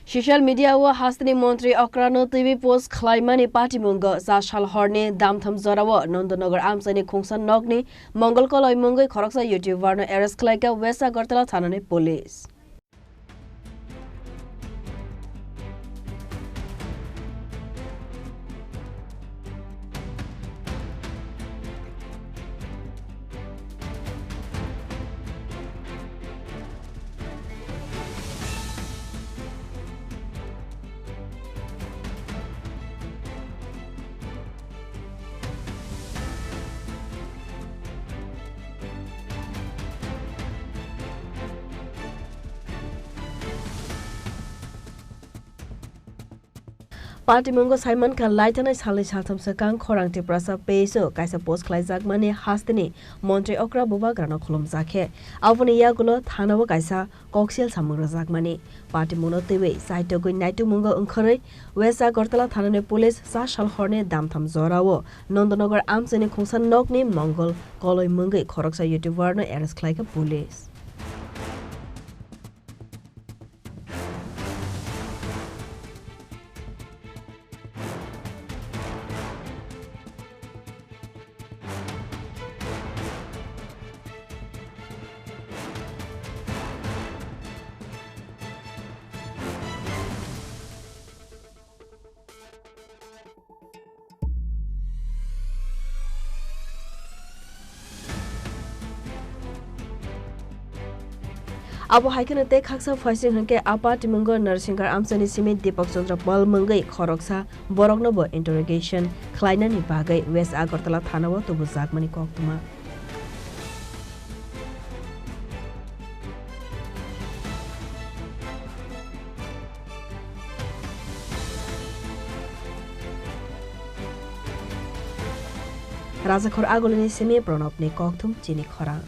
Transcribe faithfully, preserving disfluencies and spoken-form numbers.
Social media o hasteni montri okrano twi post khlaimani patimungo cha sal horni damtham jorao Nandanagar amchaini khungsa nokni Mongol koloi mungwi khoroksa YouTuber no arrest khlaikha West Agartala thanani police. Patimungo saimankha, laithanai salni saltham swkang khorang Tiprasa page o kaisa post khlaijakmani hasteni montri okra bubagrano khulumjakhe aboni yagulo thanao kaisa koksel samung rwjakmani. Patimungno twiwi chaitogwi naitukmungo wngkhorwi West Agartala thanani police cha sal horni damtham jorao Nandanagar amchaini khungsa nokni Mongol koloi mungwi khoroksa YouTuber no arrest khlaikha police. Abo hai kheno tei khaksa phaising hwnkhe a patimungo Narsingar amchaini simi Deepak Chandra Pal mungwi khoroksa borokno bo interrogation khlainani bagwi West Agartala thanao tubujakmani koktwma. Rajakhor Agulini simi Pranobni kokthum chini khorang.